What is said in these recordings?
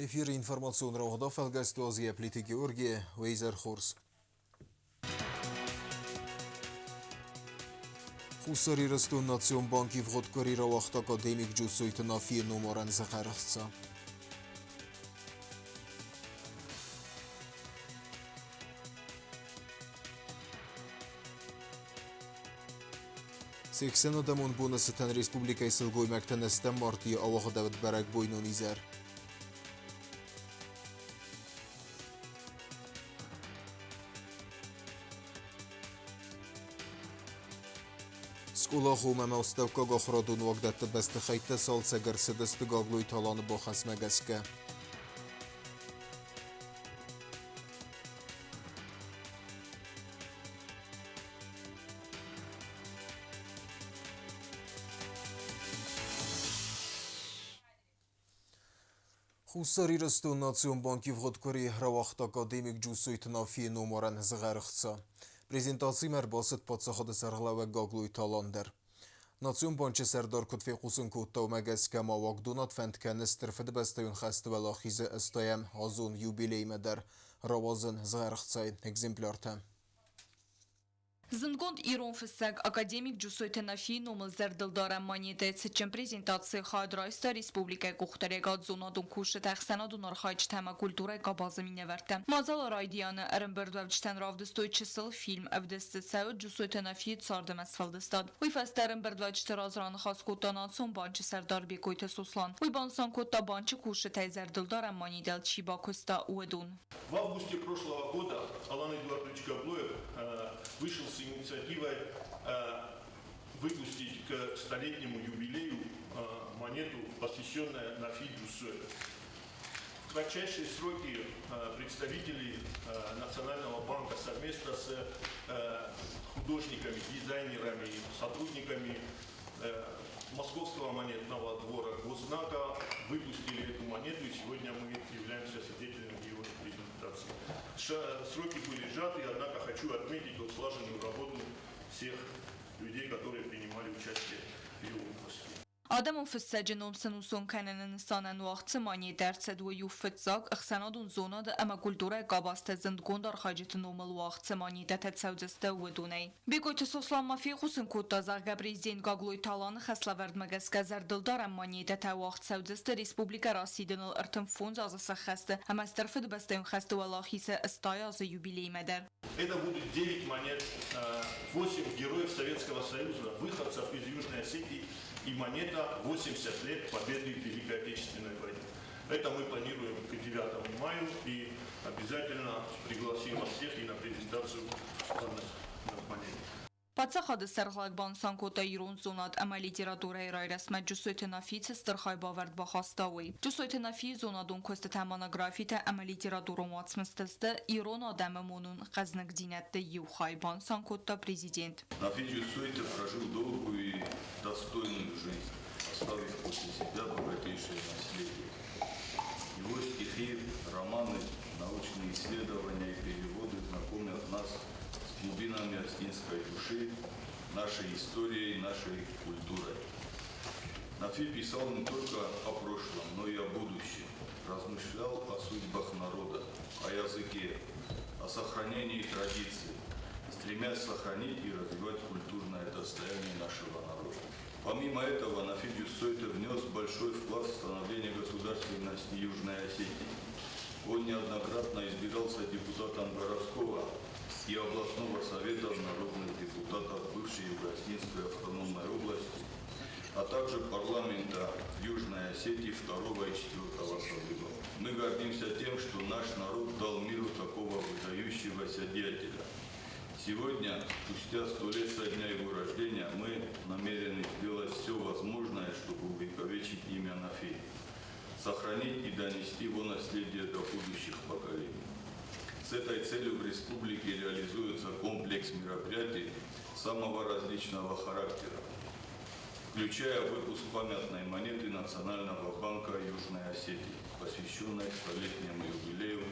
Эфиры информацион рауагъда фӕлгӕсты Азия Плиты Георгий, Уейзер Хорс. Хуссар Ирыстон Национ банк ивгъуыд къуыри рауагъта академик Джусойты Нафийы номарӕн зыгъарӕхца. Се хсӕнадӕмон боны цытӕн республикӕйы сылгоймӕгтӕн ӕстӕм мартъийы ауагъдӕуыд бӕрӕгбойнон изӕр. Скъолагъом ӕмӕ астӕуккаг ахуырадон уагдӕтты бӕстыхӕйттӕ цалцӕг ӕрцыдысты Гаглойты Аланы бахӕсмӕ гӕсгӕ. Хуссар Ирыстон Национ банк ивгъуыд къуыри рауагъта академик Джусойты Нафийы номарӕн згъӕрхца. Презентацимӕ ӕрбацыд паддзахады сӕргълӕууӕг Гаглойты Алан дӕр. Национ банчы сӕрдар куыд фехъусын кодта, уымӕ гӕсгӕ ма уагдонад фӕнд кӕны Стыр Фыдыбӕстӕйон хӕсты уӕлахизы ӕстайӕм азон юбилеймӕ дӕр рауадзын згъӕрхцайы экземпляртӕ. Зындгонд ирон фыссӕг, академик Джусойты Нафийы номыл зӕрдылдарӕн монетӕйы цытджын презентацийы хайад райста республикӕйы къухдариуӕгад зонадон кусджытӕ, ӕхсӕнадон архайджытӕ ӕмӕ культурӕйы къабазы минӕвӕрттӕ. Мадзалы райдианы ӕрӕмбырдуӕвджытӕн равдыстой чысыл фильм, ӕвдыст дзы цӕуы Джусойты Нафийы цард ӕмӕ сфӕлдыстад. Уый фӕстӕ ӕрӕмбырдуӕвджыты раз раныхас кодта Национ банчы сӕрдар Бекъойты Сослан. Уый банысан кодта, банчы кусджытӕй зӕрдылдарӕн монетӕйыл чи бакуыста, уыдон. В августе прошлого года Алан Эдуардович Гаглоев вышел с инициативой выпустить к столетнему юбилею монету, посвященную Нафи Джусойу. В кратчайшие сроки представители Национального банка совместно с художниками, дизайнерами, сотрудниками Московского монетного двора Госзнака выпустили эту монету, и сегодня мы являемся свидетелями его презентации. Сроки были сжаты, однако хочу отметить вот слаженную работу всех людей, которые принимали участие в ее выпуске. Адӕмон фыссӕджы ном сӕнусон кӕныны нысанӕн уагъд цы манетӕ ӕрцыд, уый у фыццаг, ӕхсӕнадон зонады ӕмӕ культурӕйы къабӕзты зындгонд архайджыты номыл уагъд цы манетӕтӕ цӕудзысты, уыдонӕй. Бекъойты Сослан ма фехъусын кодта, зӕгъгӕ, президент Гаглойты Аланы хӕслӕвӕрдмӕ гӕсгӕ зӕрдылдарӕн монетӕтӕ уагъд цӕудзысты республикӕ расидыныл 35 азы сӕххӕсты ӕмӕ Стыр Фыдыбӕстӕйон хӕсты уӕлахизы 80 азы юбилеймӕ дӕр. Это будет 9 монет, 8 героев Советского Союза, выходцев из Южной Осетии и монета 80 лет победы в Великой Отечественной войне. Это мы планируем к 9 мая и обязательно пригласим вас всех и на презентацию монет. Паддзахады сӕргълӕг банысан кодта ирон зонад ӕмӕ литературӕйы райрӕзтмӕ Джусойты Нафи цы стыр хайбавӕрд бахаста, уый. Джусойты Нафийы зонадон куыстытӕ, монографитӕ ӕмӕ литературон уацмыстӕ сты ирон адӕмы монон хъӕзныгдзинӕдты иу хай, банысан кодта президент. Нафи Джусойты прожил долгую и достойную жизнь, оставив после себя богатейшее наследие. Его стихи, романы, научные исследования и переводы знакомят нас с глубинами осетинской души, нашей историей, нашей культурой. Нафи писал не только о прошлом, но и о будущем. Размышлял о судьбах народа, о языке, о сохранении традиций, стремясь сохранить и развивать культурное достояние нашего народа. Помимо этого, Нафи Джусойты внес большой вклад в становление государственности Южной Осетии. Он неоднократно избирался депутатом городского и областного совета народных депутатов бывшей Юго-Осетинской автономной области, а также парламента Южной Осетии второго и четвертого созывов. Мы гордимся тем, что наш народ дал миру такого выдающегося деятеля. Сегодня, спустя 100 лет со дня его рождения, мы намерены сделать все возможное, чтобы увековечить имя Нафи, сохранить и донести его наследие до будущих поколений. С этой целью в республике реализуется комплекс мероприятий самого различного характера, включая выпуск памятной монеты Национального банка Южной Осетии, посвященной столетнему юбилею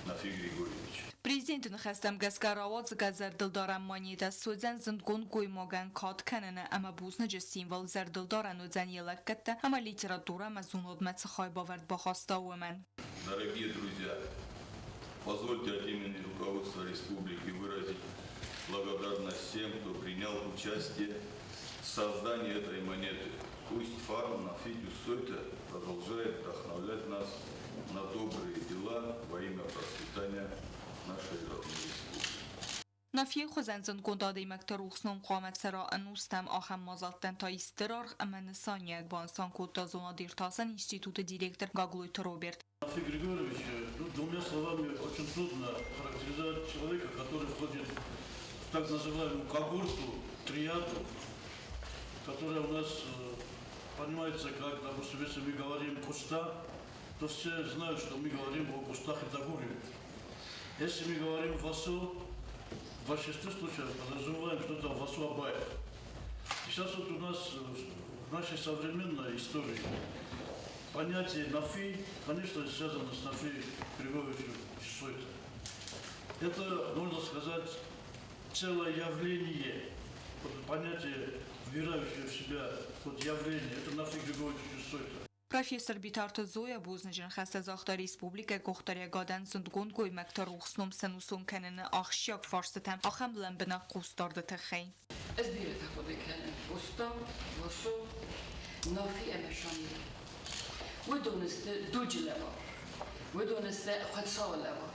Нафи Григорьевича. Президенты ныхӕстӕм гӕсгӕ рауадзгӕ зӕрдылдарӕн монетӕ суыдзӕн зындгонд гоймагӕн кад кӕныны ӕмӕ бузныджы символ, зӕрдылдарӕн уыдзӕн йӕ лӕггӕдтӕ ӕмӕ литературӕ ӕмӕ зонадмӕ цы хайбавӕрд бахаста, уымӕн. Дорогие друзья, позвольте от имени руководства республики выразить благодарность всем, кто принял участие в создании этой монеты. Пусть фарн Нафи Джусойты продолжает вдохновлять нас на добрые дела во имя процветания нашей родной республики. Нафийы хуызӕн зындгонд адӕймӕгты рухс ном хъуамӕ цӕра ӕнустӕм, ахӕм мадзӕлттӕн та ис стыр аргъ ӕмӕ нысаниуӕг, банысан кодта зонад-иртасӕн институты директор Гаглойты Роберт. Нафий Григорьевич, ну, двумя словами очень трудно характеризовать человека, который входит в так называемую когорту, триаду, которая у нас понимается как, допустим, если мы говорим Къоста, то все знают, что мы говорим о Къостахе Дагурьеве. Если мы говорим Васо, в большинстве случаев подразумеваем, что это Васо Абаев. И сейчас вот у нас в нашей современной истории понятие Нафи, конечно, связано с Нафи Григорьевичем Джусойто. Это, можно сказать, целое явление. Вот понятие, вбирающее в себя вот явление, это Нафи Григорьевич Джусойто. Профессор Битарты Зоя бузныджы ныхӕстӕ загъта республикӕйы къухдариуӕгадӕн зындгонд гоймӕгты рухс ном сӕнусон кӕныны ахсджиаг фарстытӕм ахӕм лӕмбынӕг хъусдарды тыххӕй. Ӕз бирӕтӕ хъуыды кӕнын Къоста, Васо, Нафи ӕмӕ Шамил. Уыдон сты дуджы лӕвар, уыдон сты Хуыцауы лӕвар.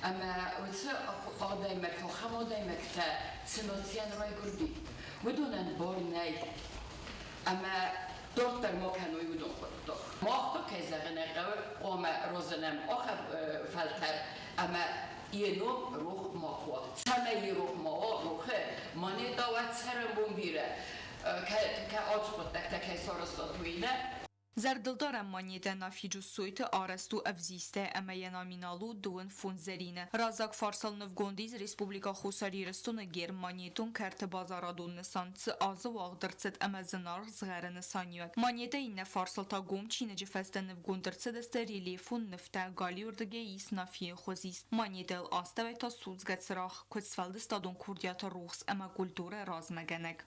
Ӕмӕ уыцы адӕймӕгтӕ, ахӕм адӕймӕгтӕ цы нацийӕн райгуырди, уыдонӕн бар нӕй ӕмӕ дарддӕр ма кӕной уыдон хъуыддаг. Мах та, кӕй зӕгъын ӕй хъӕуы, хъуамӕ разынӕм ахӕм фӕлтӕр ӕмӕ йе ном рох макуы уа. Цӕмӕй йе рох ма уа, рохы монетӕ уӕд цӕрӕнбон бирӕ кӕй ацы хъуыддӕгтӕ кӕй сарӕзтат, уый нӕ. Зӕрдылдарӕн монетӕ Нафи Джуссойты арӕзт у ӕвзистӕй ӕмӕ йӕ номинал у 25 зӕрины. Раззаг фарсыл нывгонд ис Республикӕ Хуссар Ирыстоны герб монетон кӕрты базарадон нысан, цы азы уагъд ӕрцыд ӕмӕ зынаргъ згъӕры нысаниуӕг. Монетӕ иннӕ фарсыл та гом чиныджы фӕстӕ нывгонд ӕрцыдысты рельефон нывтӕ, галиуырдыгӕй ис Нафийы хуызист, монетӕйыл астӕуӕй та судзгӕ цырагъ, куыд сфӕлдыстадон курдиаты рухс ӕмӕ культурӕ размӕгӕнӕг.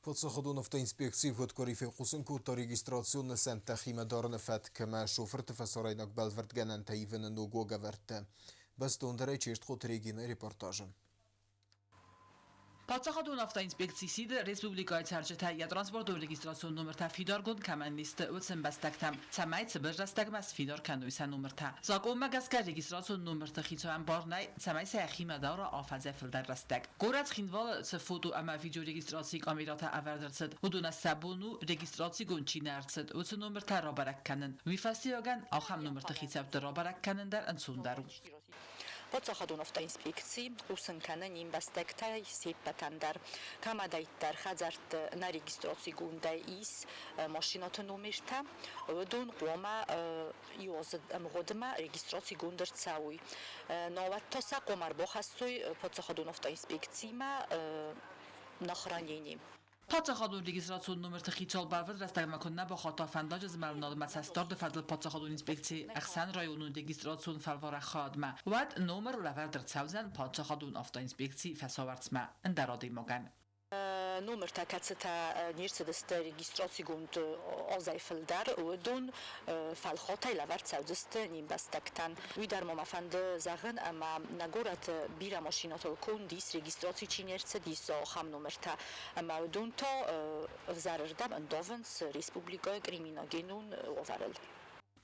Паддзахадон автоинспекцийы фӕткъуыри фехъусын кодта регистрацион нысӕнттӕ химӕ дарыны фӕтк ӕмӕ шофырты фӕсарӕйнаг бӕлвырдгӕнӕнтӕ ивыны ног уагӕвӕрдтӕ. Бӕстондӕрӕй Честхъоты Регинӕйы репортажы. Паддзахадон автоинспекци сиды республикӕйы цӕрджытӕ йӕ транспортон регистрацион номыртӕ фидаргонд кӕмӕн не сты, уыцы ӕмбӕстӕгтӕм, цӕмӕй цыбыр рӕстӕгмӕ сфидар кӕной сӕ номыртӕ. Закъонмӕ гӕсгӕ регистрацион номырты хицауӕн бар нӕй, цӕмӕй сӕ йӕхимӕ дара афӕдзӕй фылдӕр рӕстӕг. Горӕт Цхинвалы цы фото ӕмӕ видеорегистрацийы камерӕтӕ ӕвӕрд ӕрцыд, уыдонӕн сӕ бон у, регистрацигонд чи нӕ ӕрцыд, уыцы номыртӕ рабӕрӕг кӕнын. Уый фӕстиуӕгӕн ахӕм номырты хицӕутты рабӕрӕг кӕнын дӕр ӕнцондӕр у. Паддзахадон автоинспекци хъусын кӕны не мбӕстӕгтӕй се ппӕтӕн дӕр. Кӕмӕдӕйддӕр хӕдзӕртты нӕ регистрацигондӕй ис машинӕты номертӕ, уыдон хъуамӕ иуазы ӕмгъуыдмӕ регистрацигонд ӕрцӕуой. Науӕд та сӕ хъуамӕ ӕрбахӕссой паддзахадон автоинспекцимӕ на хранение. Паддзахадон регистрацион номырты хицау бӕлвырд рӕстӕгмӕ куы нӕ бахатта фӕндаджы змӕлынадмӕ цӕстдарды фӕдыл паддзахадон инспекцийы ӕхсӕнрайонон регистрацион фӕлварӕг хайадмӕ, уӕд номыр лӕвӕрд ӕрцӕудзӕн паддзахадон автоинспекцийы фӕсауӕрцмӕ ӕндӕр адӕймагӕн. Номыртӕ, кӕцытӕ не рцыдысты регистрацигонд азӕй фылдӕр, уыдон фӕлхатӕй лӕвӕрд цӕудзысты не мбӕстӕгтӕн. Уый дӕр ма мӕ фӕнды зӕгъын, ӕмӕ нӕ горӕты бирӕ машинӕтыл конд ис, регистраци чи не рцыдис, ахӕм номыртӕ. Ӕмӕ уыдон та ӕвзӕрырдӕм ӕндавынц республикӕйы криминогенон уавӕрыл.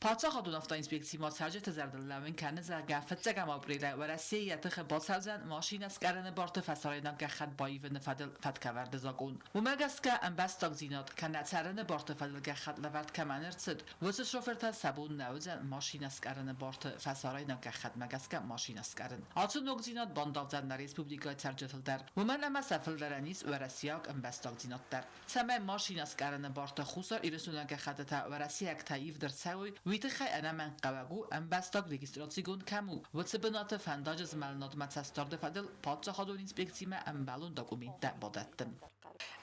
Паддзахадон автоинспекци ма цӕрджыты зӕрдыл лӕууын кӕны, зӕгъгӕ, фыццӕгӕм апрелы Уӕрӕсейы йӕ тыхы бацӕудзӕн машинӕ скъӕрыны барты фӕсарӕйнаг гӕххӕтт баивыны фӕдыл фӕткӕвӕрды закъон. Уымӕ гӕсгӕ ӕмбӕстагдзинад кӕнӕ цӕрыны барты фӕдыл гӕххӕтт лӕвӕрд кӕмӕн ӕрцыд, уыцы шофыртӕн сӕ бон нӕ уыдзӕн машинӕ скъӕрыны барты фӕсарӕйнаг гӕххӕтмӕ гӕсгӕ машинӕ скъӕрын. Ацы ногдзинад бандавдзӕн нӕ республикӕйы цӕрджытыл дӕр, уымӕн ӕмӕ сӕ фылдӕрӕн ис уӕрӕсейаг ӕмбӕстагдзинад дӕр. Цӕмӕй машинӕ скъӕрыны бартӕ Хуссар Ирыстоны гӕххӕттытӕ уӕрӕсейӕгтӕ ивд ӕрцӕуой, уый тыххӕй ӕнӕмӕнгхъӕуӕг у ӕмбӕстаг регистрацигонд кӕм у, уыцы бынаты фӕндаджы змӕлынадмӕ цӕстдарды фӕдыл паддзахадон инспекцимӕ ӕмбӕлон документтӕ бадӕттын.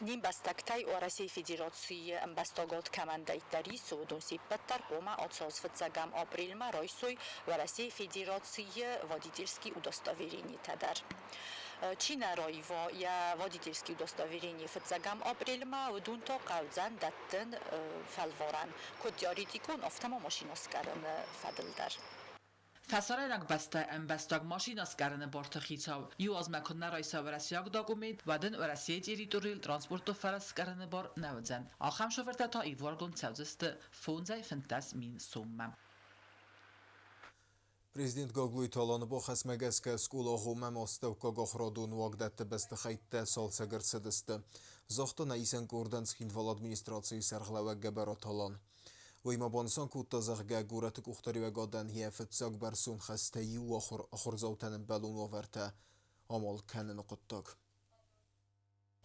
Не мбӕстӕгтӕй Уӕрӕсейы Федерацийы ӕмбӕстагад кӕмӕндӕриддӕр ис, уыдон се ппӕт дӕр хъуамӕ ацы аз фыццӕгӕм апрелмӕ райсой Уӕрӕсейы Федерацийы водительский удостоверениетӕ дӕр. Чи нӕ раива йӕ водительский удостоверение фыццӕгӕм апрельмӕ, уыдон та хъӕудзӕн дӕттын фӕлварӕн, куыд теоретикон, афтӕ ма машинӕ скъӕрыны фӕдыл дӕр. Фӕсарӕйнаг бӕстӕйы ӕмбӕстаг машинӕ скъӕрыны барты хицау иу азмӕ куы нӕ райса уӕрӕсейаг документ, уӕд ын Уӕрӕсейы территорийыл транспорты фӕрӕз скъӕрыны бар нӕ уыдзӕн. Ахӕм шофыртӕ та иваргонд цӕудзысты 5 15 000 соммӕ. Президент Гаглойты Аланы бахӕсмӕ гӕсгӕ скъола-агъоммӕ астӕуккаг ахуырадон уагдӕтты бӕстыхӕйттӕ цалцӕг ӕрцыдысты, загъта нӕ исӕн къордӕн Цхинвалы администрацийы сӕргълӕууӕг Гӕбӕраты Алан. Уый ма банысан кодта, зӕгъгӕ, горӕты къухдариуӕгадӕн йӕ фыццаг бӕрцон хӕстӕй иу ахуырдзаутӕн ӕмбӕлон уавӕртӕ амал кӕныны хъуыддаг.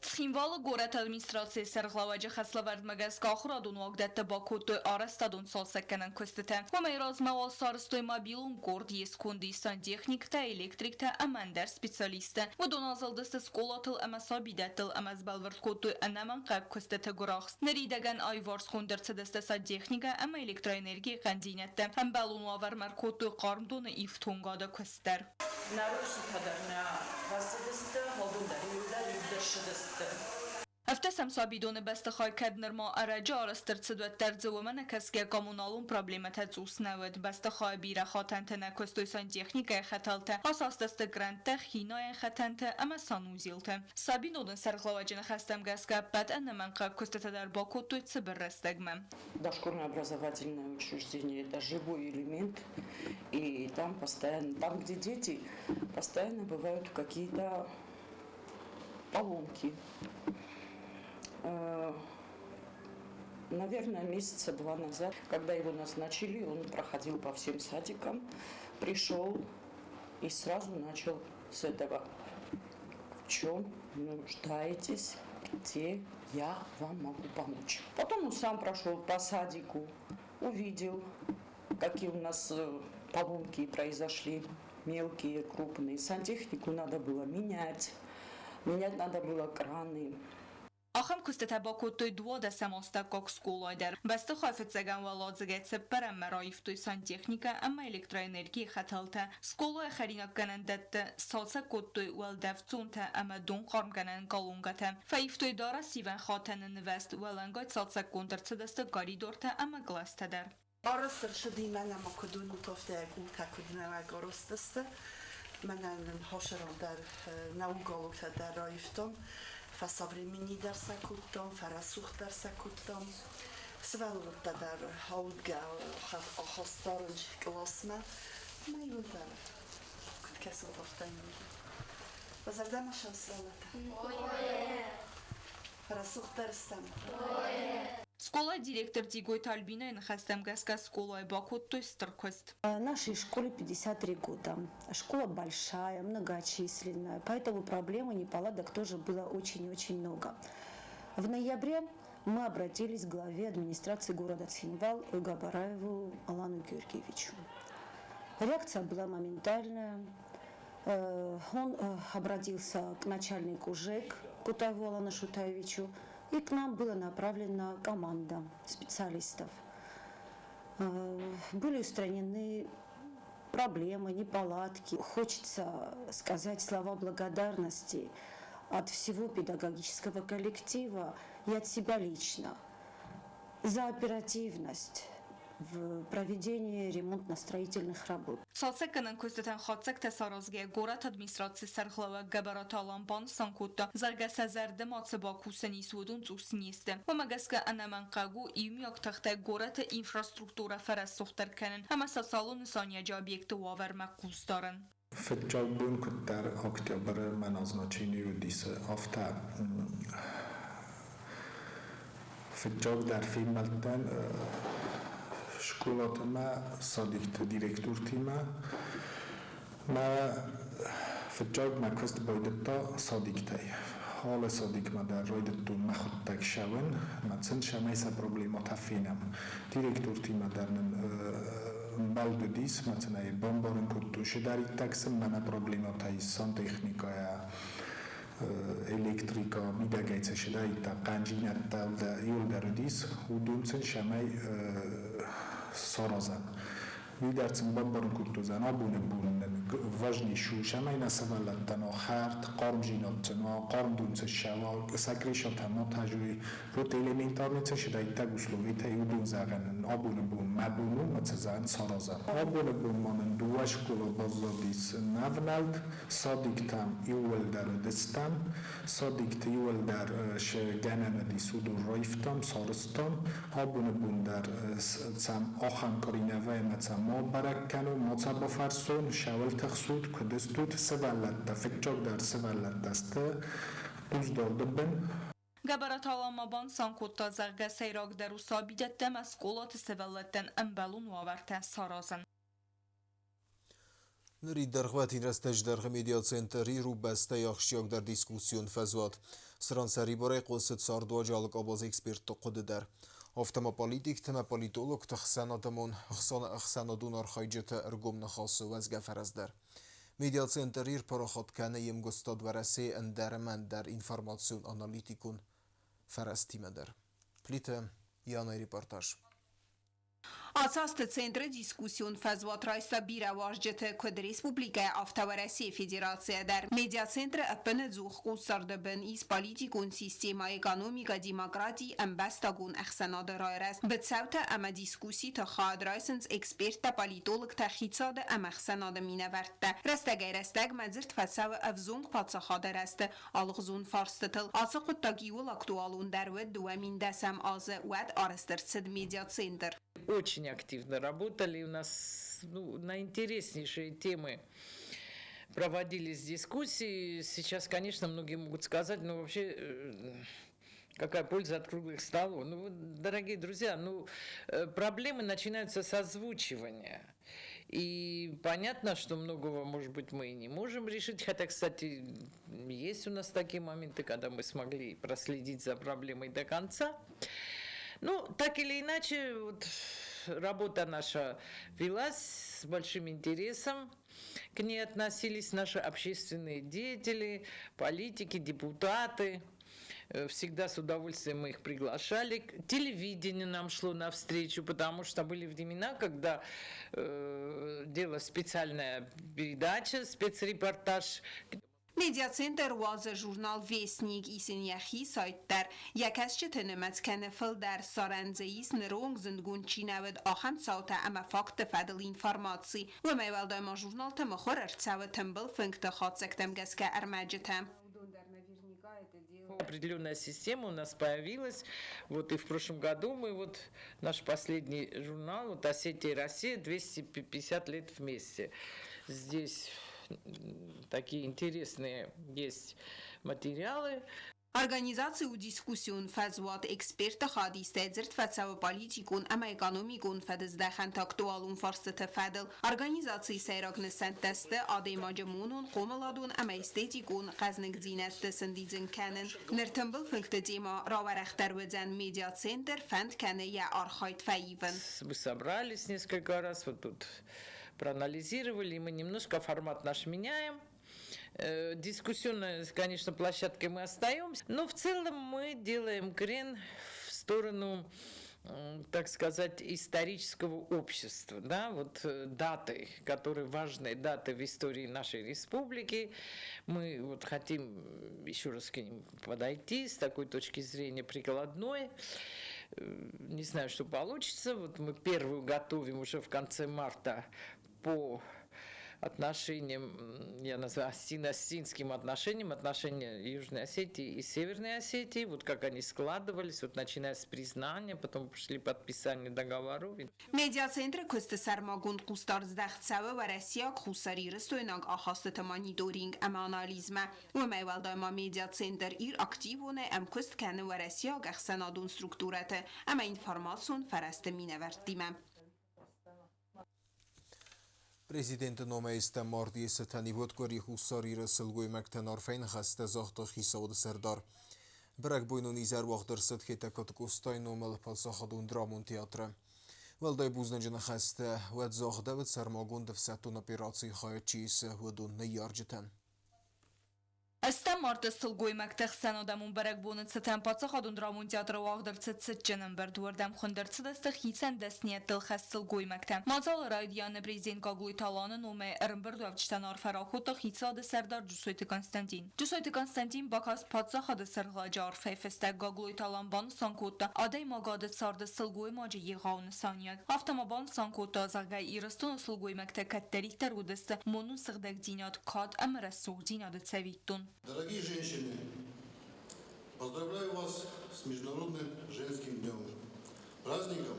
Цхинвалы горӕты администрацийы сӕргълӕууӕджы хӕслӕвӕрдмӕ гӕсгӕ ахуырадон уагдӕттӕ бакодтой арӕзтадон цалцӕггӕнӕн куыстытӕ. Уымӕй размӕ уал сарӕзтой мобилон къорд, йе сконды ис сантехниктӕ, электриктӕ ӕмӕ ӕндӕр специалисттӕ. Уыдон азылдысты скъолатыл ӕмӕ сабидӕттыл ӕмӕ сбӕлвырд кодтой ӕнӕмӕнгхъӕугӕ куыстыты гуырахст. Ныридӕгӕн аиварсгонд ӕрцыдысты сантехникӕ ӕмӕ электроэнергийы хъӕндзинӕдтӕ. Ӕмбӕлон уавӕрмӕ ӕркодтой хъармдоны ифтонгады куыст дӕр. Нӕ рухсытӕ дӕр нӕ фӕцыдысты, уыдон дӕр иуылдӕр ссыдысты. Афтӕ сӕм сабидоны бӕстыхай кӕд нырма ӕрӕджы арӕзт ӕрцыд, уӕддӕр дзы уымӕ нӕкӕсгӕ коммуналон проблемӕтӕ цъус нӕ уыд. Бӕстыхайы бирӕ хатӕнты нӕ куыстой сантехникӕйы хӕтӕлтӕ, асастысты кърӕнттӕ, хинайӕн хӕтӕнтӕ ӕмӕ санузелтӕ. Сабидоны сӕргълӕууӕджы ныхӕстӕм гӕсгӕ ӕппӕт ӕнӕмӕнгхъӕугӕ куыстытӕ дӕр бакодтой цыбыр рӕстӕгмӕ. Дошкольное образовательное учреждение – это живой элемент, и там постоянно, там, где дети, постоянно бывают какие-то поломки. Наверное, месяца два назад, когда его назначили, он проходил по всем садикам, пришел и сразу начал с этого. В чем нуждаетесь, где я вам могу помочь? Потом он сам прошел по садику, увидел, какие у нас поломки произошли, мелкие, крупные. Сантехнику надо было менять, менять надо было краны. Ахӕм куыстытӕ бакодтой 12-ӕм астӕуккаг скъолайы дӕр. Бӕстыхайы фыццӕгӕм уӕладзыгӕй цыппӕрӕммӕ раивтой сантехникӕ ӕмӕ электроэнергийы хӕтӕлтӕ. Скъолайы хӕринаггӕнӕндӕтты сцалцӕг кодтой уӕлдӕфдзонтӕ ӕмӕ донхъармгӕнӕн колонкӕтӕ. Фӕивтой дарӕсивӕн хатӕны нывӕзт, уӕлӕнгай цалцӕггонд ӕрцыдысты коридортӕ ӕмӕ кълӕстӕ дӕр. Арӕзт ӕрцыди мӕнӕ ма куыд уынут, афтӕ къултӕ куыд нӕуӕг арӕзт сты. Мӕнӕ нын хосырыл дӕр нӕ уголоктӕ дӕр раивтам, фӕсовременнидӕр сӕ кодтам, фӕрӕсугъддӕр сӕ кодтам. Сывӕллӕттӕ дӕр аудгӕ ахастарын къласмӕ. Мӕ иуылдӕр куыд кӕсут, афтӕ иуылдӕр. Уӕ зӕрдӕмӕ сӕм сывӕллӕттӕ? Фӕрӕсугъддӕр стӕм? Скъолайы директор Дзигойты Альбинайы ныхӕстӕм гӕсгӕ скъолайы бакодтой стыр куыст. Нашей школе 53 года. Школа большая, многочисленная, поэтому проблем и неполадок тоже было очень-очень много. В ноябре мы обратились к главе администрации города Цхинвал Габараеву Алану Георгиевичу. Реакция была моментальная. Он обратился к начальнику ЖЭК Кутаеву Алану Шутаевичу, и к нам была направлена команда специалистов. Были устранены проблемы, неполадки. Хочется сказать слова благодарности от всего педагогического коллектива и от себя лично за оперативность в проведении ремонтно-строительных работ. Цалцӕггӕнӕн куыстытӕн хатдзӕгтӕ саразгӕйӕ горӕты администрацийы сӕргълӕууӕг Гӕбӕраты Алан банысан кодта, зӕгъгӕ, сӕ зӕрды ма цы бакусын ис, уыдон цъус не сты. Уымӕ гӕсгӕ ӕнӕмӕнгхъӕуг у иумиаг тыхтӕй горӕты инфраструктурӕ фӕрӕсугъддӕр кӕнын ӕмӕ социалон нысаниуӕджы объектты уавӕрмӕ хъус дарын. Фыццаг бон куыддӕр октябры мӕ назначение уыдис, афтӕ фыццагдӕр фембӕлдтӕн скъолатимӕ, садикты директортимӕ. Мӕ фыццаг мӕ куыст байдыдта садиктӕй. Алы садикмӕ дӕр райдыдтон мӕхуыдтӕг ссӕуын, ӕмӕ сын цӕмӕй сӕ проблемӕтӕ фенӕм. Директортимӕ дӕр нын ӕмбӕлд уыдис, ӕмӕ сын ӕй бамбарын кодтой, цыдӕриддӕр сын мӕнӕ проблемӕтӕ ис сантехникӕйӕ, электрикӕ, мидӕгӕй цы цыдӕриддӕр хъӕндзинӕдтӕ иуылдӕр уыдис, уыдон сын цӕмӕй саразӕм. Уый дӕр сын бамбарын кодтой, абоны бон нын Важнейший у, цӕмӕй нӕ сывӕллӕттӕн уа хӕрд, хъармдзинад сын уа, хъарм дон сын ссӕуа, сӕ крышатӕ ма тӕзой. Вот элементарный цы сыда иттӕг условитӕй уыдон зӕгъӕн нын абоны бон мӕ бон у ӕмӕ цы зӕгъын саразӕм. Абоны бон ма нын дыууӕ скъола баззадис нӕвнӕлд, садиктӕм иууылдӕр уыдыстӕм, садикты иууылдӕр шы гӕнӕн уыдис, уыдон раивтам, сарызтам. Абоны бон дӕр цӕм ахӕм къуыри нӕ вӕййы ӕмӕ цӕ ма бӕрӕг кӕнон, ма цӕ бафӕрсон, цӕуыл тыхсут, куыд стут, сывӕллӕттӕ, фыццагдӕр сывӕллӕттӕ сты хъусдарды бын. Гӕбӕраты Алан ма банысан кодта, зӕгъгӕ, сӕйрагдӕр у сабидӕттӕ ӕмӕ скъолаты сывӕллӕттӕн ӕмбӕлон уавӕртӕ саразын. Нырид дӕргъвӕтин рӕстӕджы дӕргъы медиацентр Ир у бӕстӕйы ахсджиагдӕр дискуссион фӕзуат, цыран сӕрибарӕй хъуысы цардуаджы алы къабазы экспертты хъуыды дӕр. Афтӕ ма политикты ӕмӕ политологты ӕхсӕнадӕмон ӕхсӕнадон архайджыты ӕргом ныхасы уӕзгӕ фӕрӕз дӕр. Медиацентр Ир парахат кӕны йе мгуыстад Уӕрӕсейы ӕндӕр ӕмӕ ӕндӕр информацион-аналитикон фӕрӕзтимӕ дӕр. Плиты Янайы репортаж. Ацы азты центры дискуссион фӕзуат райста бирӕ уазджыты, куыд республикӕйы, афтӕ Уӕрӕсейы Федерацийӕ дӕр. Медиацентры ӕппынӕдзух хъусдарды бын ис политикон системӕ, экономикӕ, демократи, ӕмбӕстагон ӕхсӕнады райрӕзт. Быцӕутӕ ӕмӕ дискусситы хайад райсынц эксперттӕ, политологтӕ, хицауады ӕмӕ ӕхсӕнады минӕвӕрттӕ. Рӕстӕгӕй-рӕстӕгмӕ дзырд фӕцӕуы ӕвзонг паддзахады рӕзты алыгъуызон фарстытыл. Ацы хъуыддаг иууыл актуалондӕр уыд 2010 азы, уӕд арӕзт ӕрцыд медиацентр. Очень активно работали у нас, ну, на интереснейшие темы проводились дискуссии. Сейчас, конечно, многие могут сказать, ну вообще какая польза от круглых столов? Ну, дорогие друзья, ну, проблемы начинаются с озвучивания. И понятно, что многого, может быть, мы и не можем решить. Хотя, кстати, есть у нас такие моменты, когда мы смогли проследить за проблемой до конца. Ну, так или иначе, вот, работа наша велась с большим интересом. К ней относились наши общественные деятели, политики, депутаты. Всегда с удовольствием мы их приглашали. Телевидение нам шло навстречу, потому что были времена, когда делалась специальная передача, спецрепортаж. Медиацентр уадзы журнал «Вестник», ис ын йӕхи сайт дӕр. Йӕ кӕсджыты нымӕц кӕны фылдӕр, ссарӕн дзы ис, ныронг зындгонд чи нӕ уыд, ахӕм цаутӕ ӕмӕ фактты фӕдыл информаци. Уымӕй уӕлдай ма журналты мыхуыр ӕрцӕуы тымбыл фынгты хатдзӕгтӕм гӕсгӕ ӕрмӕджытӕ. Определенная система у нас появилась. Вот и в прошлом году мы вот наш последний журнал, вот «Осетия и Россия, 250 лет вместе». Здесь такие интересные есть материалы. Организаци у дискуссион фӕзуат, экспертты хайадистӕй дзырд фӕцӕуы политикон ӕмӕ экономикон фӕдыздӕхӕнты актуалон фарстыты фӕдыл. Организацийы сӕйраг нысӕнттӕ сты адӕймаджы монон, хъомыладон ӕмӕ эстетикон хъӕзныгдзинӕдты сӕндидзын кӕнын. Ныр тымбыл фынгты темӕ рауӕрӕхдӕр уыдзӕн, медиацентр фӕнд кӕны йӕ архайд фӕивын. Мы собрались несколько раз, вот тут проанализировали, мы немножко формат наш меняем. Дискуссионной, конечно, площадкой мы остаемся, но в целом мы делаем крен в сторону, так сказать, исторического общества, да, вот даты, которые важные даты в истории нашей республики, мы вот хотим еще раз к ним подойти с такой точки зрения прикладной. Не знаю, что получится. Вот мы первую готовим уже в конце марта по отношениям, я называю осетино-осетинским отношениям, отношения Южной Осетии и Северной Осетии, вот как они складывались, вот начиная с признания, потом пошли подписание договоров. Медиацентры куысты сӕрмагонд хъусдард здӕхт цӕуы уӕрӕсейаг хуссарирыстойнаг ахастыты мониторинг ӕмӕ анализмӕ. Уымӕй уӕлдай ма медиацентр Ир активонӕй ӕмкуыст кӕны уӕрӕсейаг ӕхсӕнадон структурӕты ӕмӕ информацион фӕрӕзты минӕвӕрттимӕ. Президенты номӕй стӕм мардийы цытӕн ивгъуыд къуыри Хуссар Иры сылгоймӕгтӕн арфӕйы ныхӕстӕ загъта хицауады сӕрдар. Бӕрӕгбойнон изӕр уагъд ӕрцыд Хетӕгкаты Къостайы номыл паддзахадон драмон театры. Уӕлдай бузныджы ныхӕстӕ уӕд загъдӕуыд сӕрмагонд ӕфсӕддон операцийы хайад чи исы, уыдон ныййарджытӕн. Ӕстӕм марты сылгоймӕгты ӕхсӕнадӕмон бӕрӕгбоны цытӕн Паддзахадон драмон театры уагъд ӕрцыд цытджын ӕмбырд. Уырдӕм хуынд ӕрцыдысты хицӕн дӕсныйӕдтыл хӕст сылгоймӕгтӕ. Мадзалы райдианы президент Гаглойты Аланы номӕй ӕрӕмбырдуӕвджытӕн арфӕ ракодта хицауады сӕрдар Джусойты Константин. Джусойты Константин бакаст паддзахады сӕргълӕджы арфӕйы фыстӕг. Гаглойты Алан банысан кодта, адӕймагады царды сылгоймаджы егъау нысаниуӕг. Афтӕ ма банысан кодта, зӕгъгӕ, Ирыстоны сылгоймӕгтӕ кӕддӕриддӕр уыдысты монон сыгъдӕгдзинад, кад ӕмӕ рӕсугъддзинады цӕвиттон. Дорогие женщины, поздравляю вас с Международным женским днем, праздником,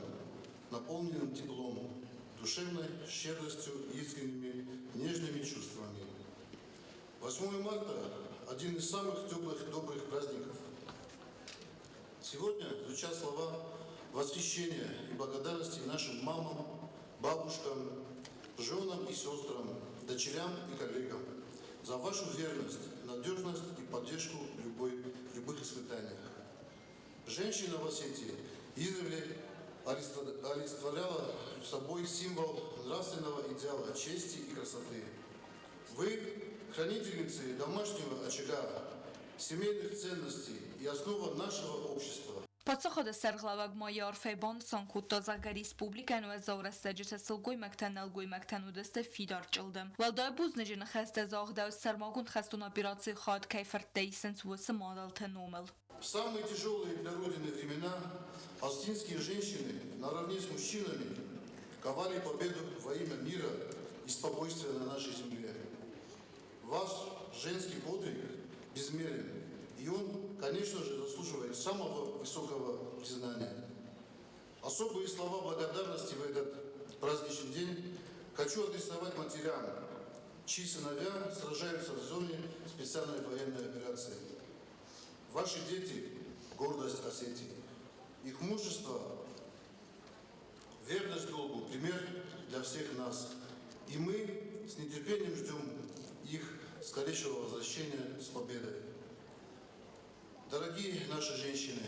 наполненным теплом, душевной щедростью и искренними нежными чувствами. 8 марта – один из самых теплых добрых праздников. Сегодня звучат слова восхищения и благодарности нашим мамам, бабушкам, женам и сестрам, дочерям и коллегам за вашу верность, надежность и поддержку в любых испытаниях. Женщина в Осетии издревле олицетворяла собой символ нравственного идеала чести и красоты. Вы – хранительницы домашнего очага, семейных ценностей и основа нашего общества. Паддзахады сӕргълӕууӕг ма йӕ арфӕйы банысан кодта, зӕгъгӕ, республикӕйӕн уӕззау рӕстӕджыты сылгоймӕгтӕ нӕлгоймӕгтӕн уыдысты фидар чъылдым. Уӕлдай бузныджы ныхӕстӕ загъдӕуы сӕрмагонд хӕстон операцийы хайад кӕй фырттӕ исынц, уыцы мадӕлты номыл. В самые тяжелые для Родины времена осетинские женщины наравне с мужчинами ковали победу во имя мира и спокойствия на нашей земле. Ваш женский подвиг безмерен, и он, конечно же, заслуживает самого высокого признания. Особые слова благодарности в этот праздничный день хочу адресовать матерям, чьи сыновья сражаются в зоне специальной военной операции. Ваши дети – гордость Осетии. Их мужество, верность долгу – пример для всех нас. И мы с нетерпением ждем их скорейшего возвращения с победой. Дорогие наши женщины,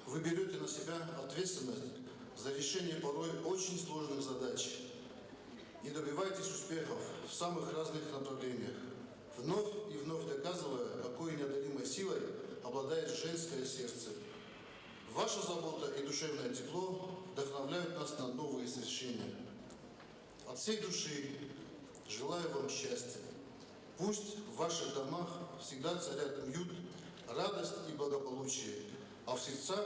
вы берете на себя ответственность за решение порой очень сложных задач и добиваетесь успехов в самых разных направлениях, вновь и вновь доказывая, какой неодолимой силой обладает женское сердце. Ваша забота и душевное тепло вдохновляют нас на новые свершения. От всей души желаю вам счастья. Пусть в ваших домах всегда царят уют, радость и благополучие, а в сердцах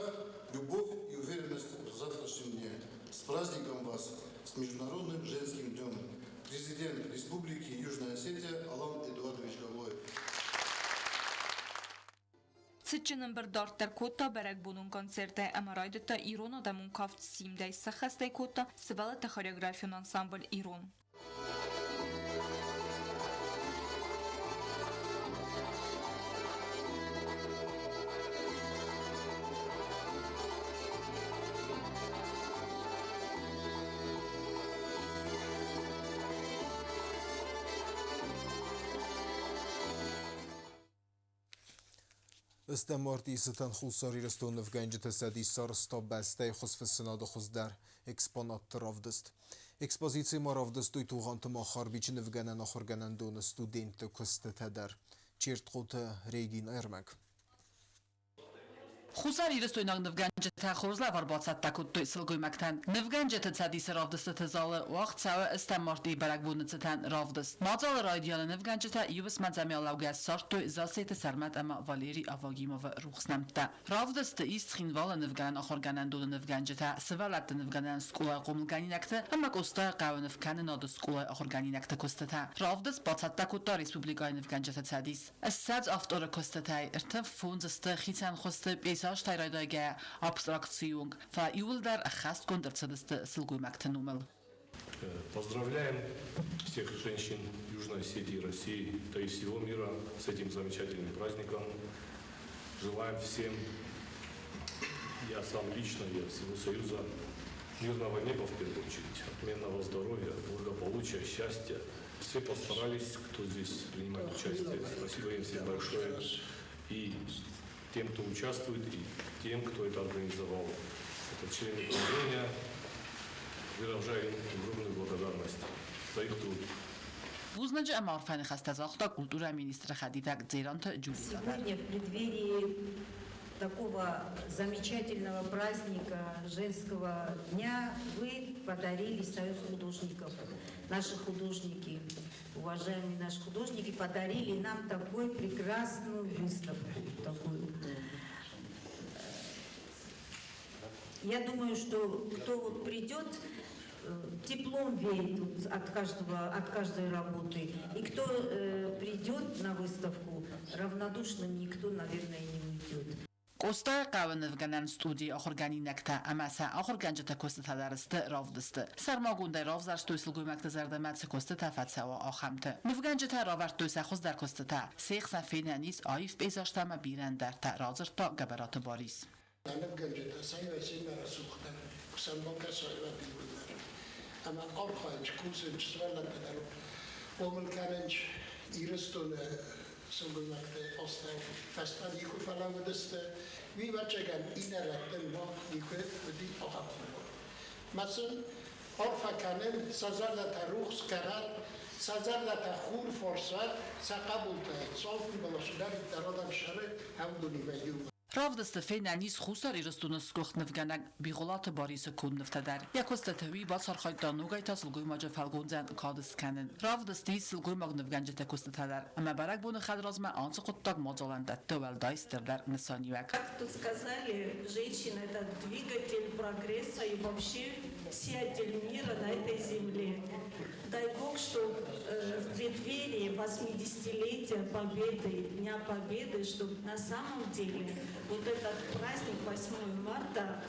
любовь и уверенность в завтрашнем дне. С праздником вас, с Международным женским днем! Президент Республики Южная Осетия Алан Эдуардович Гаглоев. Цытджын ӕмбырд дарддӕр кодта бӕрӕгбонон концертӕй ӕмӕ райдыдта ирон адӕмон кафт Симдӕй сӕххӕстӕй кодта сывӕллӕтты хореографион ансамбль Ирон. Ӕстӕм мартъийы цытӕн Хуссар Ирыстоны нывгӕнджыты цӕдис сарӕзта бӕстӕйы хуызфыссынады хуыздӕр экспонатты равдыст. Экспозицийы ма равдыстой Тугъанты Махарбичы нывгӕнӕн ахуыргӕнӕндоны студентты куыстытӕ дӕр. Чертхъоты Регин ӕрмӕг. Хуссарирыстойнаг нывгӕнджытӕ хорз лӕвар бацӕттӕ кодтой сылгоймӕгтӕн. Нывгӕнджыты цӕдисы равдыстыты залы уагъд цӕуы ӕстӕм мартъийы бӕрӕгбоны цытӕн равдыст. Мадзалы райдианы нывгӕнджытӕ иу уысмӕ лӕугӕ ссардтой Зассеты Сӕрмӕт ӕмӕ Валерий Авагимовы рухс нӕмттӕ. Равдысты ис Цхинвалы нывгӕнӕн ахуыргӕнӕндоны нывгӕнджытӕ, сывӕллӕтты нывгӕнӕн скъолайы хъомылгӕнинӕгты ӕмӕ Къостайыхъӕуы нывкӕнынады скъолайы ахуыргӕнинӕгты куыстытӕ. Равдыст бацӕттӕ кодта республикӕйы нывгӕнджыты цӕдис. 20 авторы куыстытӕй 35 сты хицӕн хуызты пейзажтӕй райдайгӕйӕ абстракцийы онг, фӕлӕ иууылдӕр ӕххӕстгонд ӕрцыдысты сылгоймӕгты номыл. Поздравляем всех женщин Южной Осетии, России, да и всего мира с этим замечательным праздником. Желаем всем, я сам лично, я всего Союза, мирного неба в первую очередь, отменного здоровья, благополучия, счастья. Все постарались, кто здесь принимает участие. Спасибо им всем большое. И тем, кто участвует, и тем, кто это организовал. Это члены правления. Выражаю им огромную благодарность за их труд. Бузныджы ӕмӕ арфӕйы ныхӕстӕ загъта культурӕйы министры хӕдивӕг Дзеранты Джульетӕ дӕр. Сегодня в преддверии такого замечательного праздника женского дня вы подарили Союз художников. Наши художники, уважаемые наши художники, подарили нам такую прекрасную выставку. Такую. Я думаю, что кто вот придет, теплом веет вот от каждого, от каждой работы. И кто придет на выставку, равнодушным никто, наверное, не уйдет. Къостайыхъӕуы нывгӕнӕн студийы ахуыргӕнинӕгтӕ ӕмӕ сӕ ахуыргӕнджыты куыстытӕ дӕр сты равдысты. Сӕрмагондӕй равзӕрстой сылгоймӕгты зӕрдӕмӕ цы куыстытӕ фӕцӕуа, ахӕмты. Нывгӕнджытӕ равӕрдтой сӕ хуыздӕр куыстытӕ. Се хсӕн фенӕн ис аив пейзажтӕ ӕмӕ бирӕ ӕндӕртӕ, радзырдта Гӕбӕраты Барис. Нывгӕнджытӕ сӕйраг рӕсугъддӕр, куы сӕм бакӕсай, уӕд иууылдӕр. Ӕмӕ архайынц, кусынц, сывӕллӕттӕ дӕр хъомыл кӕнынц Ирыстоны сылгоймӕгты астӕу фӕстӕ никуы фӕлӕууыдысты. Уый, ӕвӕццӕгӕн, иннӕ рӕтты ма никуы уыди ахӕм хабар. Мӕ сын арфӕ кӕнын, сӕ зӕрдӕтӕ рухс кӕнӕд, сӕ зӕрдӕтӕ хур фӕрсӕд, сӕ хъӕбултӕ цалфын бӕласыдӕриддӕр адӕм сӕры ӕвдонимӕ иумӕ. Равдысты фенӕн ис Хуссар Ирыстоны сгуыхт нывгӕнӕг Бигъуылаты Барисы конд нывтӕ дӕр. Йӕ куыстыты уый бацархайдта ногӕй та сылгоймаджы фӕлгондзӕн кад скӕнын. Равдысты ис сылгоймаг-нывгӕнджыты куыстытӕ дӕр, ӕмӕ бӕрӕгбоны хӕдразмӕ ацы хъуыддаг мадзалӕн дӕтты уӕлдай стырдӕр нысаниуӕг. Как тут сказали, женщина – это двигатель прогресса и вообще сиятель мира на этой земле. Дай Бог, чтобы в преддверии 80-летия Победы, Дня Победы, чтобы на самом деле вот этот праздник 8 марта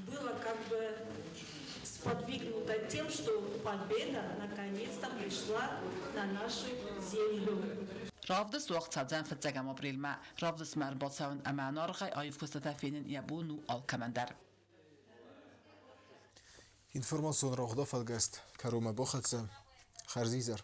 было как бы сподвигнуто тем, что победа наконец-то пришла на нашу землю. Равдыст уагъд цӕудзӕн фыццӕгӕм апрелмӕ. Равдыстмӕ ӕрбацӕуын ӕмӕ ӕнӕаргъӕй аив куыстытӕ фенын йӕ бон у алкӕмӕн дӕр. Информацион рауагъд афӕлгӕст кӕронмӕ бахӕццӕ. Хӕрзизӕр.